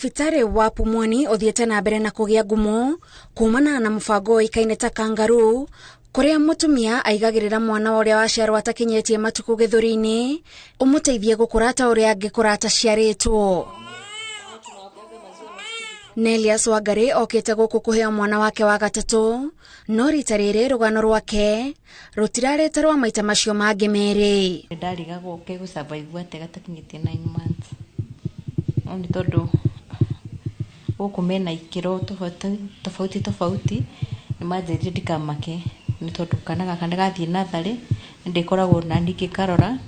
Thibitarĩ wa Pumwani ũthiĩte na mbere na kũgĩa ngumo kumana na mũbango ũĩkaine ta Kangaroo, kũrĩa mũtumia aigagĩrĩra mwana ũrĩa waciarwo atakinyĩtie matukũ gĩthũri-inĩ ũmũteithie gũkũra ta ũrĩa angĩkũra ataciarĩtwo. Nelias Wangari okĩte gũkũ kũheo mwana wake wa gatatũ, no rita rĩrĩ rũgano rwake rũtirarĩte rwa maita macio mangĩ merĩ. Ndarigagwo ke gũ survive atĩa gatakinyĩtie 9 months, no nĩ tondũ gũkũ mena ikĩro tofauti tofauti tofauti, nĩ manjĩrire ndikamake nĩ tondũ kana gaka nĩ gathiĩ natharĩ nĩ ndĩkoragwo nani ngĩkarora,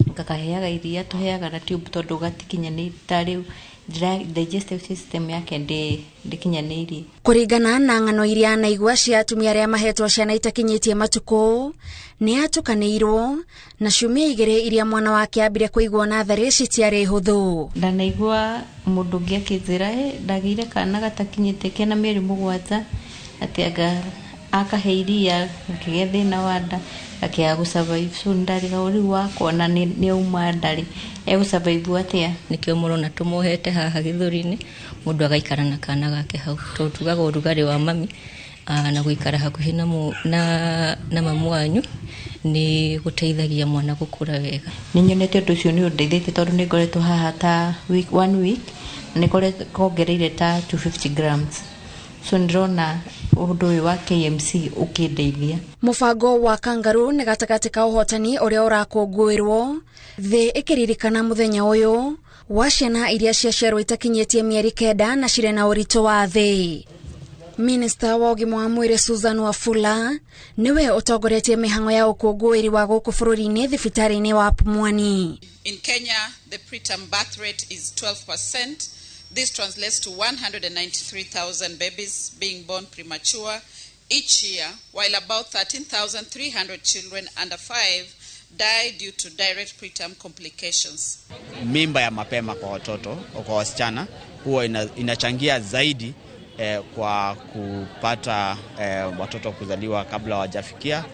ngakaheaga iria tũheaga na tube tondũ gatikinyanĩirie ta rĩu digestive system yake ndĩkinyanĩirie. Kũringana na ng'ano iria anaigua cia atumia arĩa mahetwo ciana itakinyĩtie matukũ, nĩ atukanĩirwo na ciumia 2 iria mwana wake ambire kũigwo natharĩ citiarĩ hũthũ. Ndanaigua mũndũ ũngĩ akĩnjĩra, "Ĩ, ndagĩire kana gatakinyĩte kena mĩeri 7, atĩ anga akahe iria gakĩgĩa thĩna wa nda, gakĩaga gũ survive." So ndarigagwo rĩu wakwa na nĩ auma nda rĩ, egũ survive atĩa? Nĩkĩo mũrona tũmohete haha gĩthũri-inĩ, mũndũ agaikara na kana gake hau, tondũ tugaga ũrugarĩ wa mami na gũikara hakuhĩ na mamu wanyu nĩ gũteithagia mwana gũkũra wega. Nĩ nyonete ũndũ ũcio nĩ ũndeithĩtie tondũ nĩ ngoretwo haha ta week, one week na nĩ kongereire ta 250 grams, so ndĩrona ũndũ ũyũ wa KMC ũkĩndeithia. Mũbango wa Kangaroo nĩ gatagatĩ ka ũhotani ũrĩa ũrakũngũĩrwo thĩ ĩkĩririkana mũthenya ũyũ wa ciana iria ciaciarwo itakinyĩtie mĩeri 9 na cirĩ na ũritũ wa thĩ. Minista wa ũgima wa mwĩrĩ Susan Wafula nĩwe ũtongoretie mĩhang'o ya ũkũngũĩri wa gũkũ bũrũri-inĩ thibitarĩ-inĩ wa Pumwani. In Kenya, the preterm birth rate is 12%. This translates to 193,000 babies being born premature each year, while about 13,300 children under 5 die due to direct preterm complications. Mimba ya mapema kwa watoto, kwa wasichana huwa inachangia zaidi kwa kupata watoto kuzaliwa kabla hawajafikia.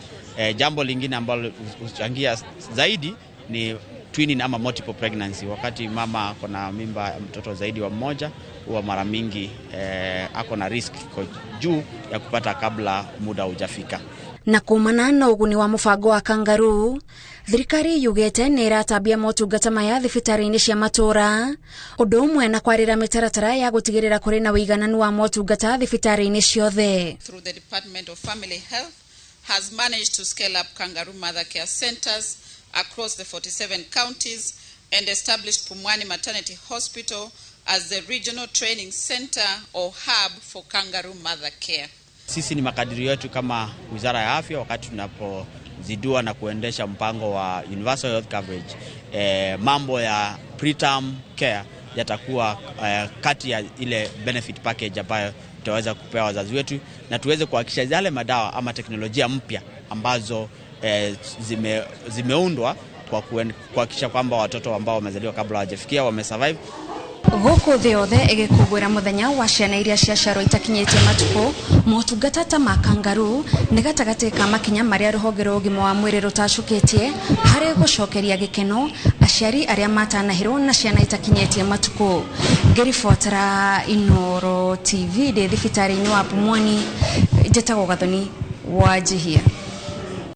Jambo lingine ambalo huchangia zaidi ni twinning ama multiple pregnancy. Wakati mama ako na mimba ya mtoto zaidi wa mmoja, huwa mara mingi ako na risk iko juu ya kupata kabla muda hujafika. Na kumana na ũguni wa mũbango wa Kangaroo, thirikari yugĩte nĩ ĩratambia motungata maya thibitarĩ-inĩ cia matũũra, ũndũ ũmwe na kwarĩra mĩtaratara ya gũtigĩrĩra kũrĩ na ũigananu wa motungata thibitarĩ-inĩ ciothe. Through the Department of Family Health, has managed to scale up Kangaroo Mother Care centers across the 47 counties and established Pumwani Maternity Hospital as the regional training center or hub for Kangaroo Mother Care. Sisi ni makadirio yetu kama Wizara ya Afya, wakati tunapozindua na kuendesha mpango wa Universal Health Coverage, mambo ya preterm care yatakuwa kati ya ile benefit package ambayo tutaweza kupewa wazazi wetu na tuweze kuhakikisha yale madawa ama teknolojia mpya ambazo zimeundwa kwa kuhakikisha kwamba watoto ambao wamezaliwa kabla hawajafikia wamesurvive. Gũkũ thĩ yothe ĩgĩkũngũĩra mũthenya wa ciana iria ciaciarwo itakinyĩtie matukũ, motungata ta ma Kangaroo nĩ gatagatĩ ka makinya marĩa rũhonge rwa ũgima wa mwĩrĩ rũtacũkĩtie harĩ gũcokeria gĩkeno aciari arĩa matanahĩrwo na ciana itakinyĩtie matukũ. Ngĩribotera Inooro TV ndĩ thibitarĩ-inĩ wa Pumwani, njĩtagwo Gathoni wa Njihia.